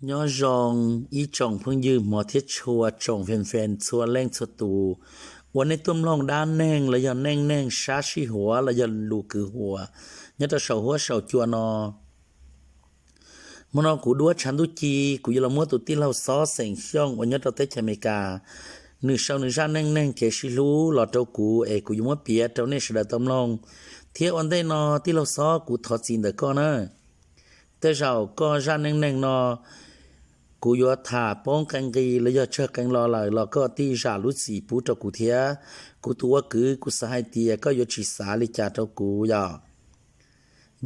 Nyob zoo ib tsoom phooj ywg hmov thiab tshua, tsoom fan fan txhua leej txhua tus uas nej tuaj mloog dab neeg los yog neej neeg sab sij huav los yog lus kwv huam nyob rau saum huab saum cua no. Hmo no kuv Duab Tshav Ntuj Ci, kuv yuav los muab tus tij laug Xob xeem Xyooj uas nyob rau teb chaws Amelikas, nws sau nws zaj neej neeg kev sib hlub los rau kuv es kuv yuav muab piav rau nej sawv daws tau mloog. Thiab ua ntej no tij laug Xob, kuv thov txim ntawm koj na. Tej zaum koj zaj neej neeg no kuv yuav tham poob qee nqi los yog tsawg qee lo lawm los koj tij zam lub txim pub rau kuv thiab. Kuv tus ua kwv, kuv xav hais tias koj yuav tsis xav li cas rau kuv yom.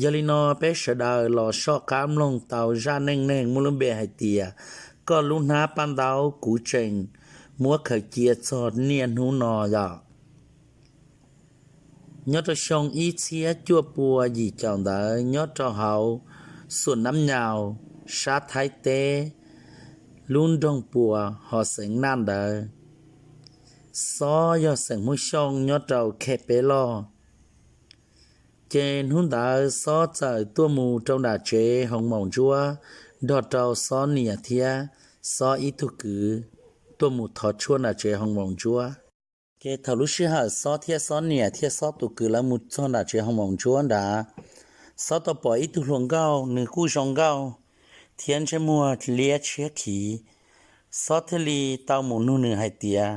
Yog li no peb sawv daws los soj qab mloog tau zaj neej neeg muaj lub npe hais tias koj lub hnab paj ntaub kuv tseem muab khaws cia txog niaj hnub no yom. Nyob rau xyoo ib txhiab cuaj pua yim caum ntawd, nyob rau hauv Xuam Nab Nyaus, sab Thaib teb, lub nroog Puas, ho xeev Naj ntawd. Xob yog xeem Hmoob Xyooj nyob rau Khej Peb Loj. Ces hnub ntawd Xob txawm tuaj mus rau nram tsev Hoo Maum Ntsuab nrog rau Xob niam thiab Xob ib tug kwv tuaj mus thov tshuaj nram tsev Hoo Maum Ntsuab. Ces thaum lub sij hawm Xob thiab Xob niam thiab Xob tus kwv lawv mus txog nram tsev Hoo Maum Ntsuab nrad, Xob tau pom ib tug hluas nkauj, nws kuj zoo nkauj thiab ntsej muag liab tshiab khiv. Xob thiaj li tau mus nug nws hais tias,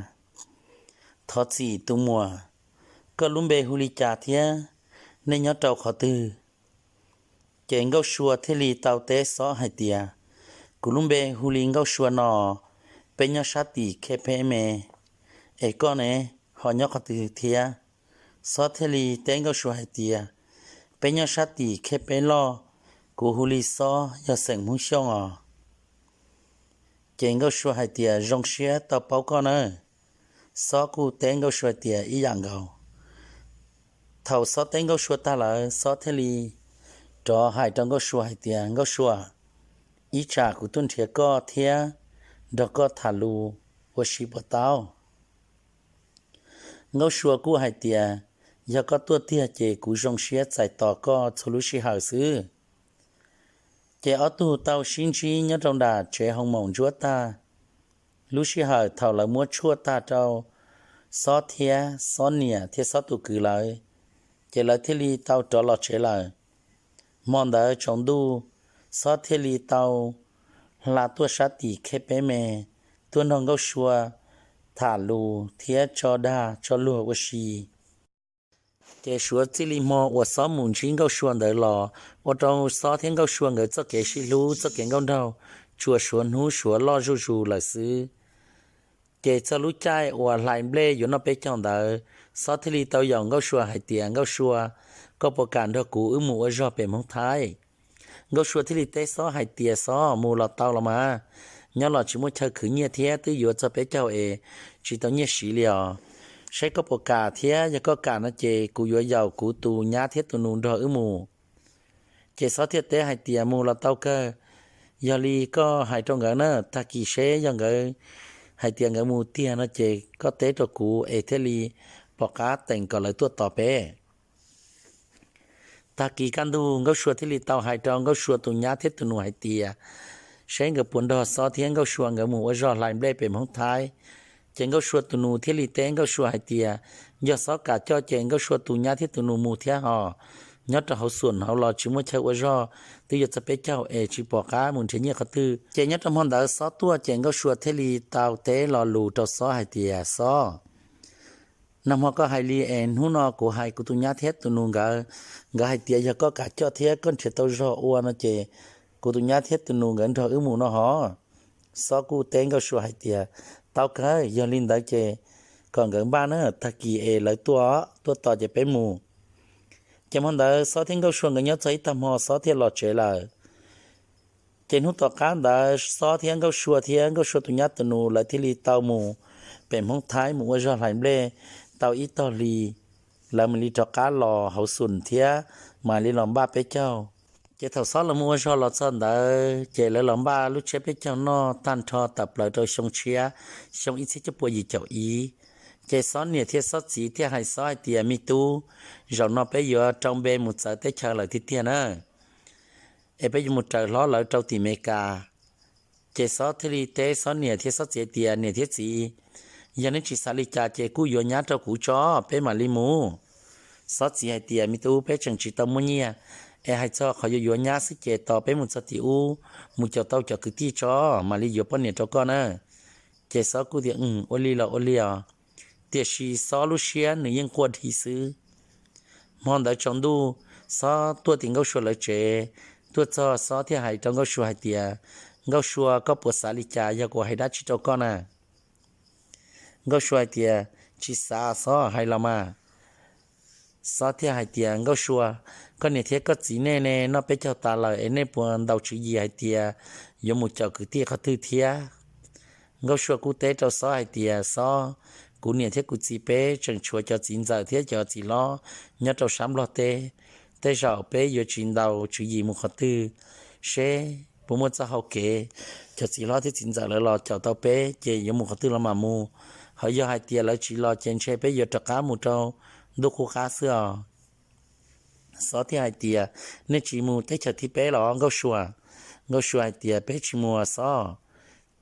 Thov txim tus muam, koj lub npe hu li cas thiab nej nyob rau qhov twg? Ces Nkauj Sua thiaj li tau teb Xob hais tias, Kuv lub npe hu li Nkauj Sua no, peb nyob sab tim Khej Peb Me, es koj ne, ho nyob qhov twg thiab? Xob thiaj li teb Nkauj Sua hais tias, Peb nyob sab tim Khej Peb Loj, kuv hu li Xob, yog xeem Hmoob Xyooj os. Ces Nkauj Sua hais tias, Zoo siab tau paub koj nawb. Xob kuj teb Nkauj Sua tias, Ib yam nkaus. Thaum Xob teb Nkauj Sua tag lawm, Xob thiaj li rov hais rau Nkauj Sua hais tias, Nkauj Sua, ib tsam kuv tuaj nrhiav koj thiab nrog koj tham lus ua si puas tau? Nkauj Sua kuj hais tias, Yog koj tuaj tiag ces kuv zoo siab txais tos koj txhua lub sij hawm xwb. Ces ob tug tau sib ntsib nyob rau nram tsev Hoo Maum Ntsuab tag. Lub sij hawm thaum lawv muab tshuaj tag rau Xob thiab Xob niam thiab Xob tus kwv lawv, ces lawv thiaj li tau rov los tsev lawm. Hmo ntawd tsaus ntuj, Xob thiaj li tau hla tuaj sab tim Khej Peb Me, tuaj nrog Nkauj Sua tham lus thiab tso dag tso luag ua si. Ces suav txij li hmo uas Xob mus ntsib Nkauj Sua ntawd los, ua rau Xob thiab Nkauj Sua nkawd txoj kev sib hlub txoj kev nkauj nraug tsuas suav hnub suav loj zuj zus lawm xwb. Ces txog lub caij uas hlais nplej yuav noj peb caug ntawd, Xob thiaj li tau yaum Nkauj Sua hais tias, Nkauj Sua, koj puas kam nrog kuv wb mus ua zog pem Hmoob Thaib? Nkauj Sua thiaj li teb Xob hais tias, Xob, mus los tau los mas, nyob los tsis muaj chaw khwv nyiaj thiab twb yuav txog peb caug es tsis tau nyiaj siv li os. Saib koj puas kam thiab, yog koj kam no ces kuv yuav yaum kuv tus nyab thiab tus nus nrog wb mus. Ces Xob thiaj teb hais tias, Mus los tau kawg, yog li koj hais rau nkawd na, tag kis seb yog nkawd hais tias nkawd mus tiag no ces koj teb rau kuv es thiaj li pom qab teem kom lawv tuaj tos peb. Tag kis kaj ntug Nkauj Sua thiaj li tau hais rau Nkauj Sua tus nyab thiab tus nus hais tias, seb nkawd puas nrog Xob thiab Nkauj Sua nkawd mus ua zog hlais nplej pem Hmoob Thaib. Ces Nkauj Sua tus nus thiaj li teb Nkauj Sua hais tias, yog Xob kam coj ces Nkauj Sua tus nyab thiab tus nus mus thiab hos, nyob rau hauv Xuam hauv los tsis muaj chaw ua zog, twb yuav txog peb caug es tsis pom qab mus nrhiav nyiaj qhov twg. Ces nyob rau hmo ntawd Xob tuaj ces Nkauj Sua thiaj li tau teb lo lus rau Xob hais tias, Xob, nag hmo koj hais li es hnub no kuv hais kuv tus nyab thiab tus nus nkawd, nkawd hais tias yog koj kam coj thiab koj nrhiav tau zog ua no ces kuv tus nyab thiab tus nus nkawd nrog wb mus no hos. Xob kuj teb Nkauj Sua hais tias, tau kawg, yog li ntawd ces kom nkawd npaj na, tag kis es lawv tuaj, tuaj tos ces peb mus. Ces hmo ntawd Xob thiab Nkauj Sua nkawd nyob txog ib tag hmo Xob thiaj los tsev lawm. Ces hnub tom qab ntawd Xob thiab Nkauj Sua thiab Nkauj Sua tus nyab tus nus lawv thiaj li tau mus pem Hmoob Thaib mus ua zog hlais nplej tau ib tog hli, lawv mam li rov qab los hauv Xuam thiab mam li los npaj peb caug. Ces thaum Xob lawv mus ua zog los txog ntawd ces lawv los npaj lub tsiab peb caug noj tag nrho tawm plaws rau xyoo tshiab, xyoo ib txhiab cuaj pua yim caum ib. Ces Xob niam thiab Xob txiv thiaj hais Xob hais tias, me tub, zaum no peb yuav rau npe mus txawv teb chaws lawm tiag tiag na, es peb yuav mus raws hlob lawv rau tim Meskas. Ces Xob thiaj li teb Xob niam thiab Xob txiv tias, Niam thiab txiv, yog neb tsis xav li cas ces kuj yuav nyab rau kuv tso, peb mam li mus. Xob txiv hais tias, Me tub, peb tseem tsis tau muaj nyiaj, es hais txog qhov yuav yuav nyab xwb ces tos peb mus txog tim ub, mus caum tau cov kwv tij tso, mam li yuav poj niam rau koj na. Ces Xob kuj tias, Ua li los ua li os. Tiam sis Xob lub siab nws yeej quaj dhi xwb. Hmo ntawd tsaus ntuj, Xob tuaj tim Nkauj Sua lawv tsev. Tuaj txog Xob thiaj hais rau Nkauj Sua hais tias, Nkauj Sua, koj puas xav li cas yog kuv hais dab tsi rau koj na? Nkauj Sua hais tias, Tsis xav, Xob hais los mas. Xob thiaj hais tias, Nkauj Sua, koj niam thiab koj txiv nej ne noj peb caug tas lawm es nej puas ntaus tswv yim hais tias yuav mus caum kwv tij qhov twg thiab? Nkauj Sua kuj teb rau Xob hais tias, Xob, kuv niam thiab kuv txiv peb tseem tshuav cov txiv ntxawm thiab cov txiv hlob nyob rau sab Nplog teb. Tej zaum peb yuav tsis ntaus tswv yim mus qhov twg, seb puas muaj txoj hau kev cov txiv hlob thiab txiv ntxawm lawv los caum tau peb ces yuav mus qhov twg los mam mus. Ho yog hais tias lawv tsis los ces ntshe peb yuav rov qab mus rau ntuj qub qab xwb os. Xob thiaj hais tias, Nej tsis mus teb chaws thib peb los Nkauj Sua? Nkauj Sua hais tias, Peb tsis mus Xob.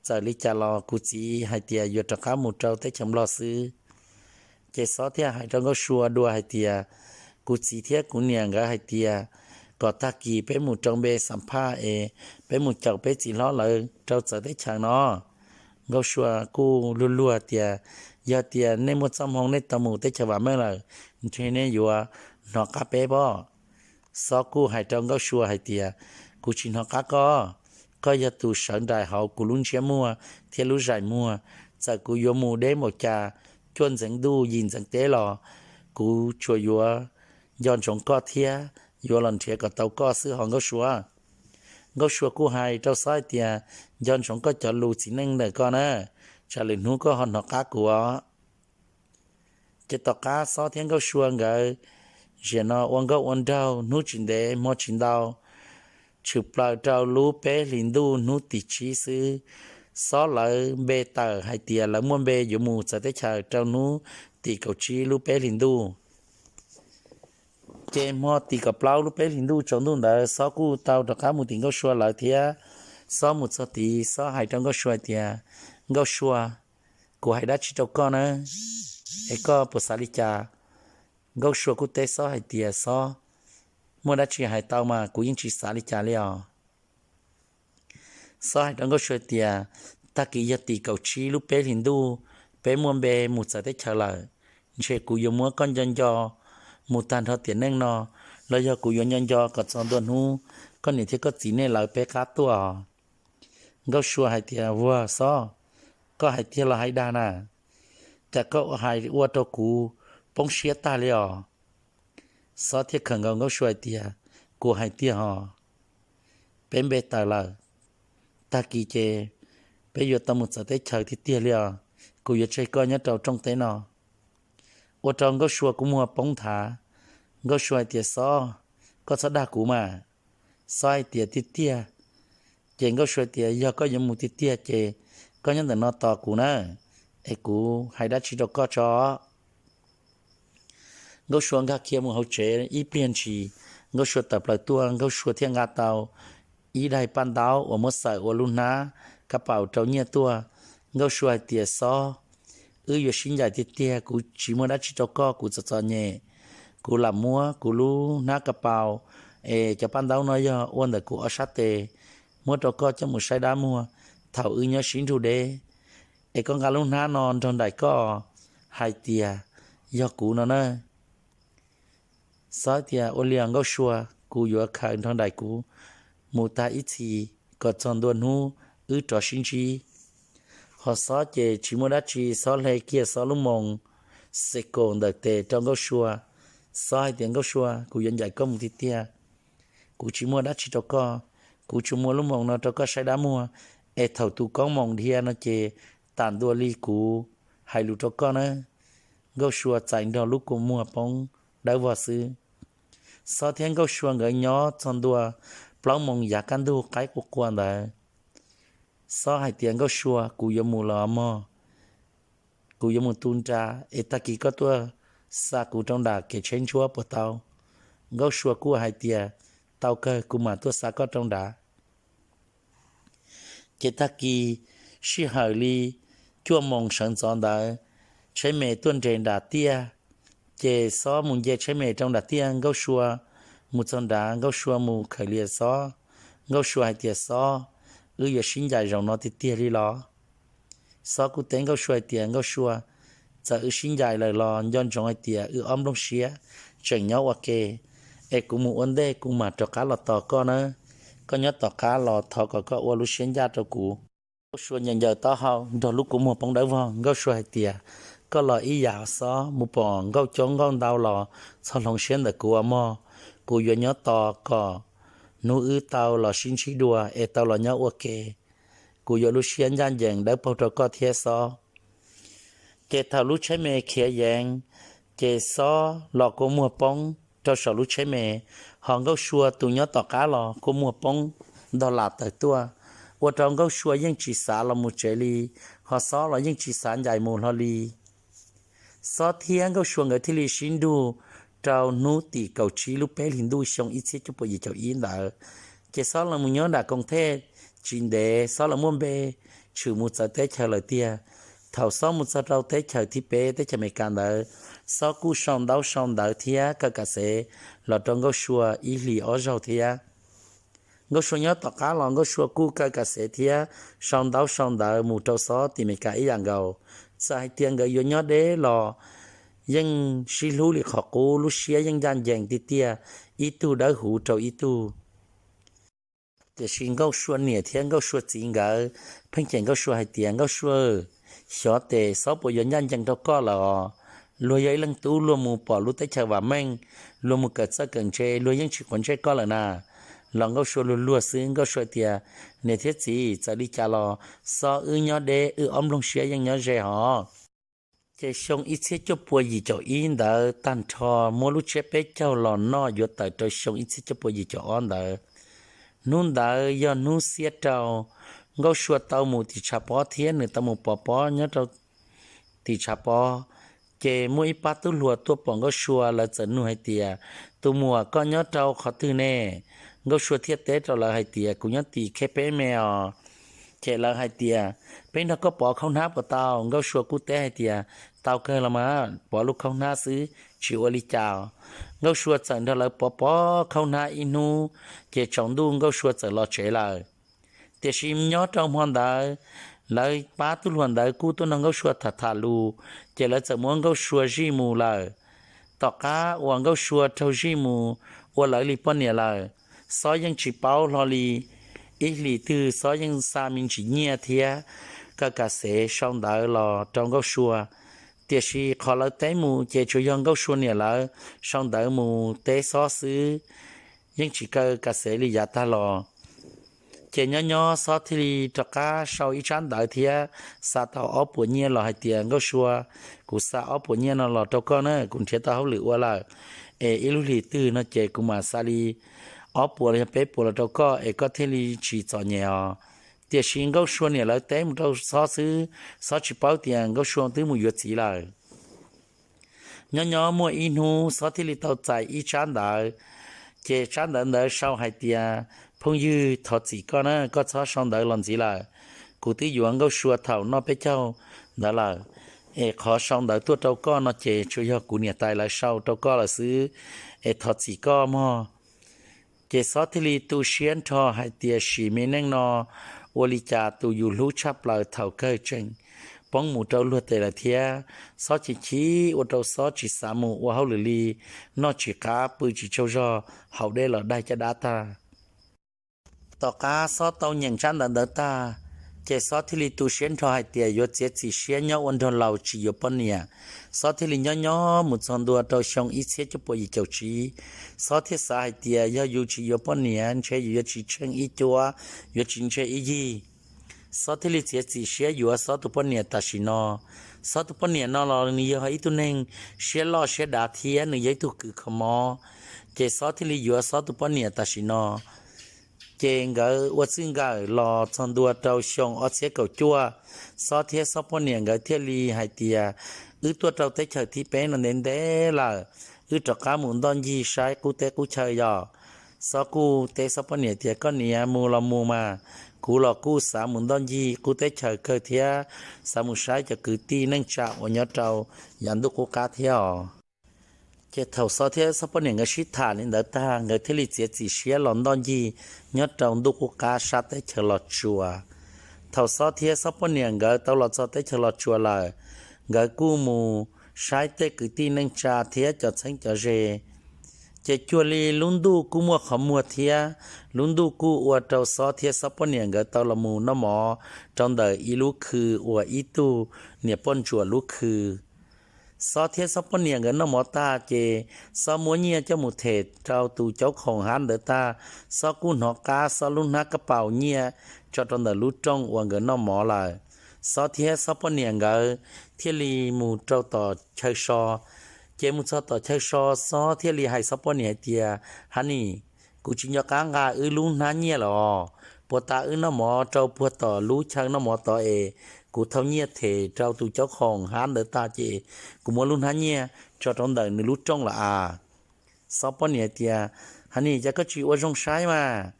Txawm li cas los kuv txiv hais tias yuav rov qab mus rau teb chaws Nplog xwb. Ces Xob thiaj hais rau Nkauj Sua dua hais tias, Kuv txiv thiab kuv niam nkawd hais tias kom tag kis peb mus rau npe Xam Phaj es peb mus caum peb txiv hlob lawv rau txawv teb chaws no. Nkauj Sua kuj luag luag tias, Yog tias nej muaj txoj hmoo nej tau mus teb chaws vam meej lawm, ntshe nej yuav hnov qab peb pob. Xob kuj hais rau Nkauj Sua hais tias, Kuv tsis hnov qab koj. Koj yog tus sawv nraim hauv kuv lub ntsiab muag thiab lub zais muag. Txawm kuv yuav mus deb npaum cas, cuaj ntxeev ntuj yim ntxeev teb los kuv tsuas yuav nco ntsoov koj thiab yuav los nrhiav kom tau koj xwb hos Nkauj Sua. Nkauj Sua kuj hais rau Xob hais tias, Nco ntsoov koj cov lus txiv neej ntawm koj na, tsam lwm hnub koj ho hnov qab kuv os. Ces tom qab Xob thiab Nkauj Sua nkawd ziam no ua nkauj ua nraug hnub tsis ntev hmo tsis ntau, tshwm plaws rau lub peb hlis ntuj hnub tim tsib xwb, Xob lawv npe tawm hais tias lawv muaj npe yuav mus txawv teb chaws rau hnub tim kaum tsib lub peb hlis ntuj. Ces hmo tim kaum plaub lub peb hlis ntuj tsaus ntuj ntawd Xob kuj tau rov qab mus tim Nkauj Sua lawv thiab. Xob mus txog tid Xob hais rau Nkauj Sua hais tias, Nkauj Sua, kuv hais dab tsi rau koj na, es koj puas xav li cas? Nkauj Sua kuj teb Xob hais tias, Xob, muaj dab tsi hais tau mas, kuv yeej tsis xav li cas li os. Xob hais rau Nkauj Sua tias, Tag kis yog tim kaum tsib lub peb hlis ntuj, peb muaj npe mus txawv teb chaws lawm, ntshe kuv yuav muab koj nco nco mus tag nrho tiam neej no, los yog kuv yuav nco nco kom txog ntua hnub koj niam thiab koj txiv nej lawv peb qab tuaj. Nkauj Sua hais tias, Vuag Xob, koj hais tiag los hais dag na? Cas koj hais ua rau kuv poob siab tag li os? Xob thiaj khawm nkaus Nkauj Sua hais tias, Kuv hais tiag hos, peb npe tawm lawm, tag kis ces peb yuav tau mus txawv teb chaws tiag tiag li os, kuv yuav tseg koj nyob rau rooj teb no. Ua rau Nkauj Sua kuj muag poob nthav. Nkauj Sua hais tias, Xob, koj txhob dag kuv mas. Xob hais tias, Tiag tiag. Ces Nkauj Sua tias, Yog koj yuav mus tiag tiag ces koj nyob ntawm no tos kuv na, es kuv hais dab tsi rau koj tso. Nkauj Sua nkag khiav mus hauv tsev ib pliag ntshis, Nkauj Sua tawm plaws tuaj, Nkauj Sua thiaj nqa tau ib daim paj ntaub uas muab xaws ua lub hnab kab paus rau nyiaj tuaj. Nkauj Sua hais tias, Xob, wb yuav sib ncaim tiag tiag, kuv tsis muaj dab tsi rau koj, kuv txom txom nyem, kuv lam muab kuv lub hnab kab paus es cov paj ntaub no yog ua ntawm kuv ob sab tes, muab rau koj coj mus saib dab muag thaum wb nyob sib nrug deb, es koj nqa lub hnab no nrog nraim koj hais tias yog kuv no na. Xob tias, Ua li os Nkauj Sua, kuv yuav khaws nrog nraim kuv mus tag ib txhis kom txog ntua hnub wb rov sib ntsib. Ho Xob ces tsis muaj dab tsi, Xob hle kiag Xob lub moos xes kaum ntawm tes rau Nkauj Sua. Xob hais tias, Nkauj Sua, kuv yuav ncaim koj mus tiag tiag, kuv tsis muaj dab tsi rau koj, kuv tsuas muaj lub moos no rau koj saib dab muag, es thaum tus koob moos dhia no ces tam ntua li kuv hais lus rau koj na. Nkauj Sua txais nrog lub kua muag poob dawb vog xwb. Xob thiab Nkauj Sua nkawd nyob txog ntua plaub moos yav kaj ntug qaib qua qua ntawd. Xob hais tias, Nkauj Sua, kuv yuav mus los mog, kuv yuav mus tu nra, es tag kis koj tuaj xa kuv rau nram kev tsheb ntsuab puas tau? Nkauj Sua kuj hais tias, Tau kawg, kuv mam tuaj xa koj rau nrad. Ces tag kis sij hawm li cuaj moos sawv ntxov ntawd, tsheb me tuaj nres nram tiaj. Ces Xob mus nce tsheb me rau nram tiaj, Nkauj Sua mus txog nrad, Nkauj Sua mus khaws lias Xob. Nkauj Sua hais tias, Xob, wb yuav sib ncaim zaum no tiag tiag li los? Xob kuj teb Nkauj Sua hais tias, Nkauj Sua, txawm wb sib ncaim lawm los nco ntsoov hais tias wb ob nplooj siab tseem nyob ua ke, es kuv mus ua ntej kuv mam rov qab los tos koj nawb. Koj nyob tom qab los thov kom koj ua lub siab ncaj rau kuv. Nkauj Sua ncaws ncaws taub hau nrog lub kua muag poob dawb vog. Nkauj Sua hais tias, Koj los ib yam Xob, mus pom nkauj coob nkauj ntau los txhob hloov siab ntawm kuv ua mog. Kuv yuav nyob tos kom hnub wb tau los sib ntsib dua es tau los nyob ua ke. Kuv yuav lub siab ncaj ncees dawb paug rau koj thiab Xob. Ces thaum lub tsheb me khiav yeev, ces Xob los kua muag poob rau saum lub tsheb me, ho Nkauj Sua tus nyob tom qab los kua muag poob ntog lam tawm tuaj, ua rau Nkauj Sua yeej tsis xav los mus tsev li, ho Xob los yeej tsis xav ncaim mus hlo li. Xob thiab Nkauj Sua nkawd thiaj li sib nrug rau hnub tim kaum tsib lub peb hlis ntuj xyoo ib txhiab cuaj puas yim caum ib ntawd. Ces Xob los mus nyob nram koom thej tsis ntev, Xob los muaj npe tshwm mus txawv teb chaws lawm tiag. Thaum Xob mus txog rau teb chaws thib peb, teb chaws Amelikas ntawd, Xob kuj sau ntaub sau ntawv thiab kaw kam xev los rau Nkauj Sua ib hlis ob zaug thiab. Nkauj Sua nyob tom qab los Nkauj Sua kuj kaw kam xev thiab sau ntaub sau ntawv mus rau Xob tim Amelikas ib yam nkaus. Txawm hais tias nkawd yuav nyob deb los yeej sib hlub li qhov qub, lub siab yeej ncaj ncees tiag tiag, ib tug dawb huv rau ib tug. Tiam sis Nkauj Sua niam thiab Nkauj Sua txiv nkawd pheej cem Nkauj Sua hais tias, Nkauj Sua, xyov tes Xob puas yuav ncaj ncees rau koj lawm os. Luag yog ib leej tub, luag mus pom lub teb chaws vam meej, luag mus kawm txawj kawm ntse, luag yeej tsis quav ntsej koj lawm na. Los Nkauj Sua luag luag xwb. Nkauj Sua tias, Niam thiab txiv, txawm li cas los Xob wb nyob deb, wb ob nplooj siab yeej nyob ze hos. Ces xyoo ib txhiab cuaj puas yim caum ib ntawd tag nrho, muab lub tsiab peb caug los noj yuav tawm rau xyoo ib txhiab cuaj puas yim caum ob ntawd. Hnub ntawd yog hnub xiab rau, Nkauj Sua tau mus tim tshav pob thiab nws tau mus pov pob nyob rau tim tshav pob. Ces muaj ib pab tub hluas tuaj pom Nkauj Sua, lawv txawm nug hais tias, Tus muam, koj nyob rau qhov twg ne? Nkauj Sua thiaj teb rau lawv hais tias, Kuv nyob tim khej peb me os. Ces lawv hais tias, Peb nrog koj pov khaub hnab puas tau? Nkauj Sua kuj teb hais tias, Tau kawg los mas, pov lub khaub hnab xwb, tsis ua li cas. Nkauj Sua txawm nrog lawv pov pov khaub hnab ib hnub, ces tsaus ntuj Nkauj Sua txawm los tsev lawm. Tiam sis nyob rau hmo ntawd, lawv pab tub hluas ntawd kuj tuaj nrog Nkauj Sua tham tham lus, ces lawv txawm muab Nkauj Sua zij mus lawm. Tom qab uas Nkauj Sua raug zij mus ua lawv li poj niam lawm, Xob yeej tsis paub hlo li. Ib hlis twg Xob yeej xa me ntsis nyiaj thiab kaw kam xev sau ntawv los rau Nkauj Sua. Tiam sis qhov lawv teb mus ces tsuas yog Nkauj Sua niam lawv sau ntawv mus teb Xob xwb, yeej tsis kaw kam xev li yav tag los. Ces nyob nyob Xob thiaj li rov qab sau ib tsab ntawv thiab xa tau ob puas nyiaj los hais tias, Nkauj Sua, kuv xa ob puas nyiaj no los rau koj na, kuv nrhiav tau hauj lwm ua lawm, es ib lub hlis twg no ces kuv mam xa li ob puas los yog peb puas los rau koj es koj thiaj li tsis txom nyem os. Tiam sis Nkauj Sua niam lawv teb mus rau Xob xwb, Xob tsis paub tias Nkauj Sua twb mus yuav txiv lawm. Nyob nyob muaj ib hnub Xob thiaj li tau txais ib tsab ntawv, ces tsab ntawv ntawd sau hais tias, Phooj ywg, thov txim koj na, koj txhob sau ntawv los ntxiv lawm. Kuv twb yuav Nkauj Sua thaum noj peb caug ntawd lawm, es qhov sau ntawv tuaj rau koj no ces tsuas yog kuv niam tais lawv sau rau koj lawm xwb, es thov txim koj mog. Ces Xob thiaj li tu siab nrho hais tias sim me neej no ua li cas tus yus hlub tshaj plaws thaum kawg tseem poob mus rau luag tes lawm thiab. Xob chim chim ua rau Xob tsis xav mus ua hauj lwm li, noj tsis qab pw tsis tsaug zog, haus dej los daig caj dab tag. Tom qab Xob tau nyeem tsab ntawv ntawd tag, ces Xob thiaj li tu siab nrho hais tias yuav txiav txim siab nyob ua nraug laus tsis yuav poj niam. Xob thiaj li nyob nyob mus txog ntua rau xyoo ib txhiab cuaj puas yim caum tsib, Xob thiaj xav hais tias yog yus tsis yuav poj niam ntshe yus yuav tsis tsheej ib cuab, yuav tsis ntseg ib yig. Xob thiaj li txiav txim siab yuav Xob tus poj niam tam sim no. Xob tus poj niam no los nws yog ib tug neeg siab loj siab dav thiab nws yog ib tug kws kho mob, ces Xob thiaj li yuav Xob tus poj niam tam sim no. Ces nkawd ua txij nkawm los txog ntua rau xyoo ob txhiab kaum cuaj, Xob thiab Xob poj niam nkawd thiaj li hais tias, wb tuaj rau teb chaws thib peb no ntev ntev lawm, wb rov qab mus ntoj ncig saib qub teb qub chaw yom. Xob kuj teb Xob poj niam tias, koj niam, mus los mus mas, kuv los kuj xav mus ntoj ncig qub teb chaws kawg thiab xav mus saib cov kwv tij neej tsa uas nyob rau yav ntuj qub qab thiab os. Ces thaum Xob thiab Xob poj niam nkawd sib tham li ntawd tag, nkawd thiaj li txiav txim siab los ntoj ncig nyob rau ntuj qub qab sab teb chaws Los Tsuas. Thaum Xob thiab Xob poj niam nkawd tau los txog teb chaws Los Tsuas lawm, nkawd kuj mus saib tej kwv tij neej tsa thiab cov txheeb cov ze. Ces cuag li lub ntuj kuj muaj qhov muag thiab, lub ntuj kuj ua rau Xob thiab Xob poj niam nkawd tau los mus noj mov rau ntawm ib lub khw uas ib tug niam poj ntsuam lub khw. Xob thiab Xob poj niam nkawd noj mov tag ces Xob muab nyiaj coj mus them rau tus caub khoom hab ntawd tag, Xob kuj hnov qab Xob lub hnab kab paus nyiaj tso rau ntawm lub rooj uas nkawd noj mov lawm. Xob thiab Xob poj niam nkawd thiaj li mus rau tom chaw so. Ces mus txog tom chaw so, Xob thiaj li hais Xob poj niam hais tias, Honey, kuv tsis nco qab nqa wb lub hnab nyiaj lawm os. Puag ta wb noj mov rau puag tom lub chaw noj mov tod es kuv thau nyiaj them rau tus caub khoom hab ntawd tag ces kuv muab lub hnab nyiaj tso rau ntawm nws lub rooj lawm as. Xob poj niam tias, Honey, cas koj tsis ua zoo saib mas?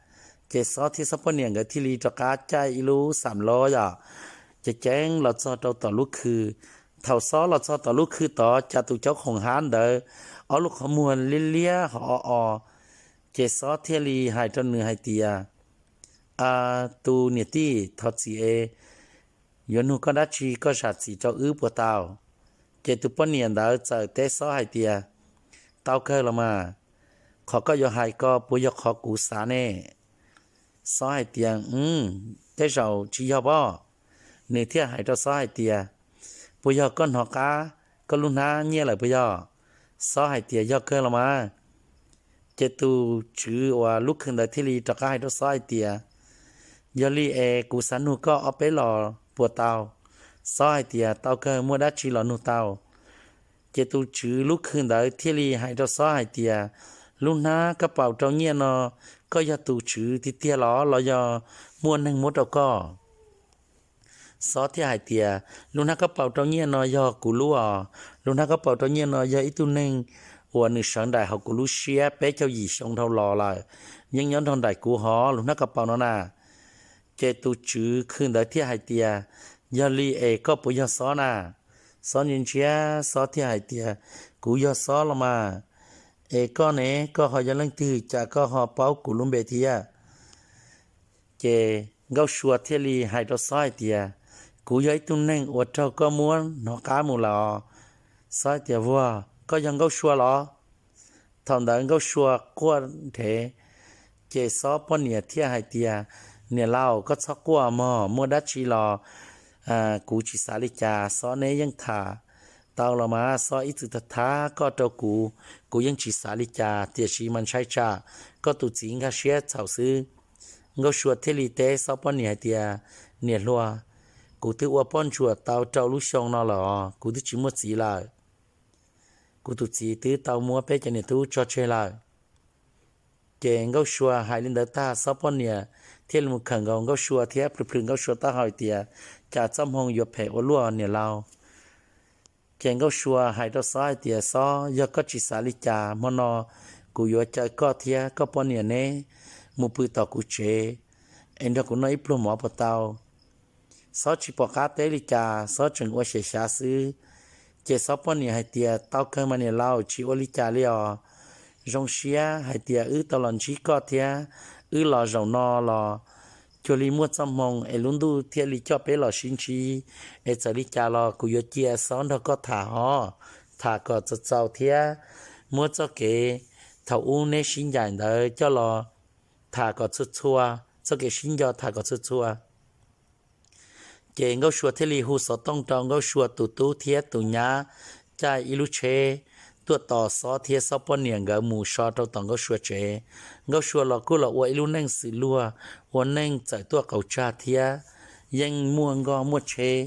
Ces Xob thiab Xob poj niam nkawd thiaj li rov qab caij ib lub xam lob yom, ceev ceev los txog rau tom lub khw. Thaum Xob los txog tom lub khw tod, cas tus caub khoom hab ntawd ob lub qhov muag liab liab hov o o. Ces Xob thiaj li hais rau nws hais tias, Tus niam tij, thov txim es yuav nug koj dab tsi koj zam txim rau wb puas tau? Ces tus poj niam ntawd txawm teb Xob hais tias, Tau kawg los mas, qhov koj yuav hais ko puas yog qhov kuv xav ne? Xob hais tias, Tej zaum tsis yog pob. Nws thiaj hais rau Xob hais tias, Puas yog koj hnov qab koj lub hnab nyiaj lawm puas yog? Xob hais tias, Yog kawg los mas. Ces tus tswv uas lub khw ntawd thiaj li rov qab hais rau Xob hais tias, Yog li es kuv xav nug koj ob peb los puas tau? Xob hais tias, Tau kawg, muaj dab tsi los nug tau. Ces tus tswv lub khw ntawd thiaj li hais rau Xob hais tias, Lub hnab kab paus rau nyiaj no, koj yog tus tswv tiag tiag los los yog muaj neeg muab rau koj? Xob thiaj hais tias, Lub hnab kab paus rau nyiaj no yog kuv lub os. Lub hnab kab paus rau nyiaj no yog ib tug neeg uas nws sawv nraim hauv kuv lub siab peb caug yim xyoo dhau los lawm, yeej nyob nrog nraim kuv hov lub hnab kab paus no na. Ces tus tswv khw ntawd thiaj hais tias, Yog li es koj puas yog Xob na? Xob ntsia ntsia, Xob thiaj hais tias, Kuv yog Xob los mas. Es koj ne, koj ho yog leej twg, cas koj ho paub kuv lub npe thiab? Ces Nkauj Sua thiaj li hais rau Xob hais tias, Kuv yog ib tug neeg uas raug koj muab hnov qab mus lawm os. Xob hais tias, Vuag, koj yog Nkauj Sua los? Thaum ntawd Nkauj Sua quaj nrhev, ces Xob poj niam thiaj hais tias, Niam laus, koj txhob quaj mog, muaj dab tsi los kuv tsis xav li cas. Xob neb yeej tham tau los mas, Xob ib txwm tham tham koj rau kuv, kuv yeej tsis xav li cas, tiam sis mas ntshai tsam koj tus txiv nkag siab txhaum xwb. Nkauj Sua thiaj li teb Xob poj niam hais tias, Niam hluas, kuv twb ua poj ntsuam tau rau lub xyoo no lawm os, kuv twb tsis muaj txiv lawm. Kuv tus txiv twb tau muab peb cov niam tub tso tseg lawm. Ces Nkauj Sua hais li ntawd tag, Xob poj niam thiaj li mus khawm nkaus Nkauj Sua thiab plhws plhws Nkauj Sua taub hau hais tias, Cas txoj hmoo yuav phem ua luaj niam laus? Ces Nkauj Sua hais rau Xob hais tias, Xob, yog koj tsis xav li cas, hmo no kuv yuav caw koj thiab koj poj niam neb mus pw tom kuv tsev es nrog kuv noj ib pluag mov puas tau? Xob tsis pom qab teb li cas, Xob tseem ua xyem xyav xwb. Ces Xob poj niam hais tias, Tau kawg mas niam laus, tsis ua li cas li os. Zoo siab hais tias wb tau los ntsib koj thiab, wb los zaum no los cuag li muaj txoj hmoo es lub ntuj thiaj li coj peb los sib ntsib. Es txawm li cas los kuv yuav cia Xob nrog koj tham hov, tham kom txaus txaus thiab muab txoj kev thaum ub neb sib ncaim ntawd coj los tham kom txhua txhua, txoj kev sib nco tham kom txhua txhua. Ces Nkauj Sua thiaj li hu xov tooj rau Nkauj Sua tus tub thiab tus nyab caij ib lub tsheb tuaj tos Xob thiab Xob poj niam nkawd mus so rau tom Nkauj Sua tsev. Nkauj Sua los kuj los ua ib lub neej xws luag, ua neej txawm tuaj qaum tsag thiab yeej muaj nkoj muaj tsheb,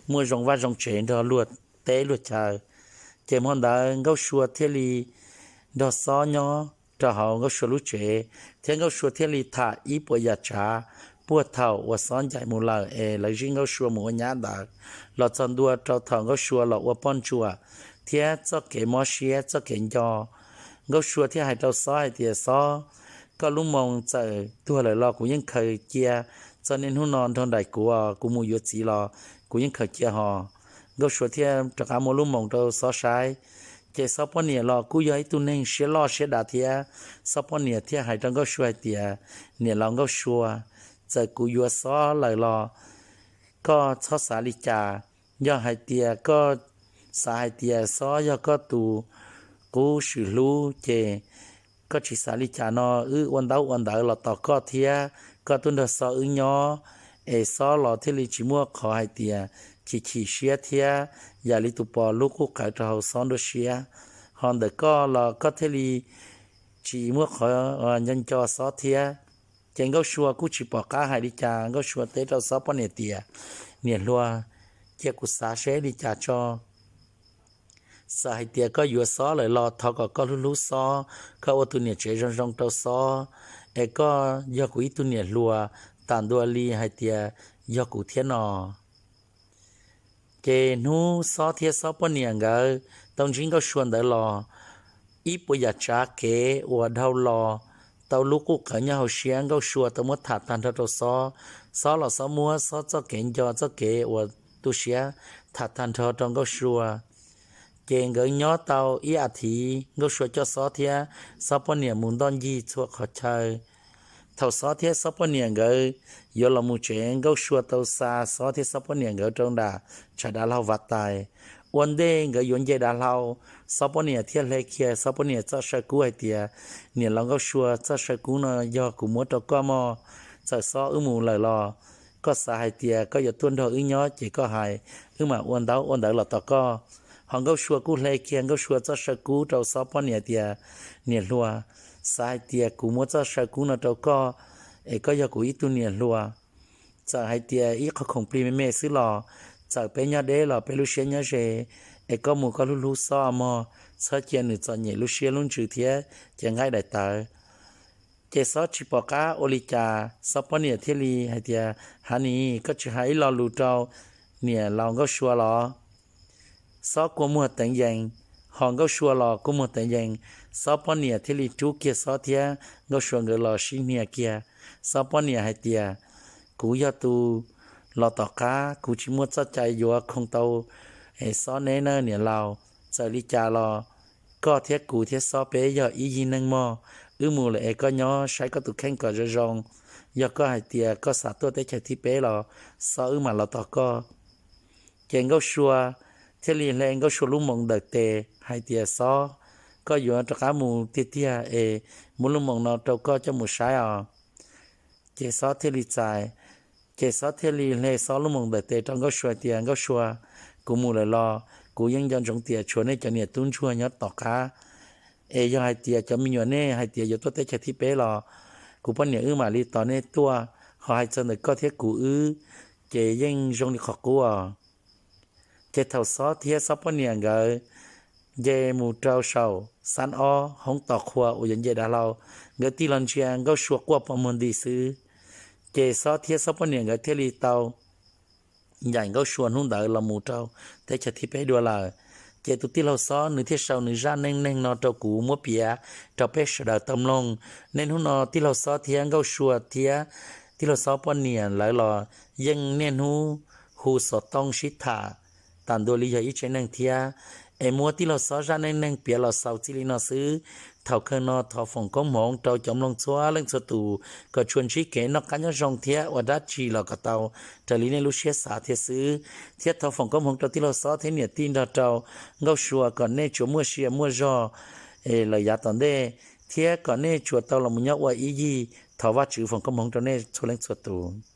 muaj zoo vaj zoo tsev nrog luag teb luag chaw. Ces hmo ntawd Nkauj Sua thiaj li nrog Xob nyob rau hauv Nkauj Sua lub tsev, thiab Nkauj Sua thiaj li tham ib puas yam tsav puag thaum uas Xob ncaim mus lawm es lawv zij Nkauj Sua mus ua nyab ntawd, los txog ntua rau thaum Nkauj Sua los ua poj ntsuam, thiab txoj kev mob siab txoj kev nco. Nkauj Sua thiaj hais rau Xob hais tias, Xob, koj lub moo txawm tuag lawm los kuv yeej khaws cia txog niaj hnub no nrog nraim kuv, kuv mus yuav txiv los kuv yeej khaws cia hos. Nkauj Sua thiaj rov qab muab lub moos rau Xob saib. Ces Xob poj niam los kuj yog ib tug neeg siab loj siab dav thiab. Xob poj niam thiaj hais rau Nkauj Sua hais tias, Niam laus Nkauj Sua, txawm kuv yuav Xob lawm los koj txhob xav li cas. Yog hais tias koj xav hais tias Xob yog koj tus qub swm hlub ces koj tsis xav li cas no, wb ua ntaub ua ntawv los tos koj thiab koj tuaj nrog Xob wb nyob, es Xob los thiaj li tsis muaj qhov hais tias chim chim siab thiab yam li tus pos lub qub qawv rau hauv Xob nruab siab. Ho ntawm koj los koj thiaj li tsis muaj qhov nco nco Xob thiab. Ces Nkauj Sua kuj tsis pom qab hais li cas, Nkauj Sua teb rau Xob poj niam tias, Niam hluas, cia kuv xav seb li cas tso. Txawm hais tias koj yuav Xob lawm los thov kom koj hlub hlub Xob, koj ua tus niam tsev zoo zoo rau Xob, es koj yog kuv ib tug niam hluas tam ntua li hais tias yog kuv thiab no. Ces hnub Xob thiab Xob poj niam nkawd tau ntsib Nkauj Sua ntawd los, ib puas yam tsav kev uas dhau los tau lub qub qawv nyob hauv siab Nkauj Sua tau muab tham tag nrho rau Xob. Xob los Xob muab Xob txoj kev nco txoj kev uas tu siab tham tag nrho rau Nkauj Sua. Ces nkawd nyob tau ib as thiv, Nkauj Sua coj Xob thiab Xob poj niam mus ntoj ncig txhua qhov chaw. Thaum Xob thiab Xob poj niam nkawd yuav los mus tsev, Nkauj Sua tau xa Xob thiab Xob poj niam nkawd rau nram tshav dav hlau Vaj Tais. Ua ntej nkawd yuav nce dav hlau, Xob poj niam thiaj hle kiag Xob poj niam txoj saw kub hais tias, Niam laus Nkauj Sua, txoj saw kub no yog kuv muab rau koj mog. Txawm Xob wb mus lawm los koj xav hais tias koj yuav tuaj nrog wb nyob ces koj hais, wb mam ua ntaub ua ntawv los tos koj. Ho Nkauj Sua kuj hle kiag Nkauj Sua txoj saw kub rau Xob poj niam tias, Niam hluas, xav hais tias kuv muab txoj saw kub no rau koj, es koj yog kuv ib tug niam hluas. Txawm hais tias ib qho khoom plig me me xwb los, txawm peb nyob deb los peb lub siab nyob ze, es koj mus koj hlub hlub Xob mog, txhob cia nws txom nyem lub siab lub ntsws thiab cev nqaij daim tawv. Ces Xob tsis pom qab ua li cas, Xob poj niam thiaj li hais tias, Hav nis, koj tsis hais ib lo lus rau niam laus Nkauj Sua los? Xob kua muag teev yees, ho Nkauj Sua los kua muag teev yees. Xob poj niam thiaj li rub kiag Xob thiab Nkauj Sua nkawd los sib hnia kiag. Xob poj niam hais tias, Kuv yog tus los tom qab, kuv tsis muaj txoj cai yuav khoo tau Xob neb nawb niam laus. Txawm li cas los koj thiab kuv thiab Xob peb yog ib yig neeg mog. Wb mus lawm es koj nyob saib koj tus kheej kom zoo zoo. Yog koj hais tias koj xav tuaj teb chaws thib peb los Xob wb mam los tos koj. Ces Nkauj Sua thiaj li hle Nkauj Sua lub moos ntawm tes hais tias, Xob, koj yuav rov qab mus tiag tiag es muab lub moos no rau koj coj mus saib os. Ces Xob thiaj li txais, ces Xob thiaj li hle Xob lub moos ntawm tes rau Nkauj Sua tias, Nkauj Sua, kuv mus lawm los kuv yeej nco ntsoov tias tshuav nej cov niam tub ntsuag nyob tom qab. Es yog hais tias cov me nyuam nej hais tias yuav tuaj teb chaws thib peb los kuv poj niam wb mam li tos nej tuaj. Ho hais txog ntawm koj thiab kuv wb, ces yeej zoo li qhov qub os. Ces thaum Xob thiab Xob poj niam nkawd nce mus rau saum xab ob hoob tos qhua uas yuav nce dav hlau, nkawd tig los ntsia Nkauj Sua quaj poob muag nti xwb. Ces Xob thiab Xob poj niam nkawd thiaj li tau ncaim Nkauj Sua hnub ntawd los mus rau teb chaws thib peb dua lawm. Ces tus tij laug Xob nws thiaj sau nws zaj neej neeg no rau kuv muab piav rau peb sawv daws tau mloog. Niaj hnub no tij laug Xob thiab Nkauj Sua thiab tij laug Xob poj niam lawv los yeej niaj hnub hu xov tooj sib tham tam ntua li yog ib tsev neeg thiab. Es muab tij laug Xob zaj neej neeg piav los xaus txij li no xwb. Thaum kawg no thov foom koob hmoov rau cov mloog txhua leej txhua tus kom tsuas ntsib kev noj qab nyob zoo thiab ua dab tsi los kom tau raws li nej lub siab xav thiab xwb. Thiab thov foom koob hmoov rau tij laug Xob thiab niam tij nrog rau Nkauj Sua kom nej tsuas muaj sia muaj zog lawm yav tom ntej, thiab kom nej tsuas tau los mus nyob ua ib yig. Thov Vajtswv foom koob hmoov rau nej txhua leej txhua tus.